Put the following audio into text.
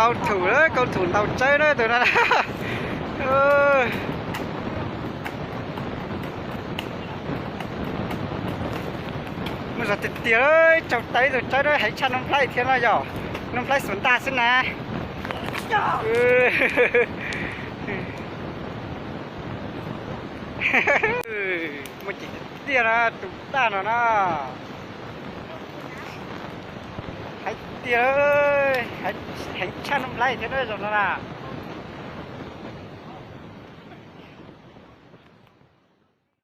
Kaub thum, kaub thum ntaus tsawb na tus no. Muaj zog tiag tiag, tsaug tau tus tsawb na, heev tshaj Nuj Nplhaib thiab no yog. Nuj Nplhaib xuas ntaj xwb na. Muaj ceem tiag tiag na tus ntaj no na. Heev tiag, heev tshaj Nuj Nplhaib thiab na zaum no na.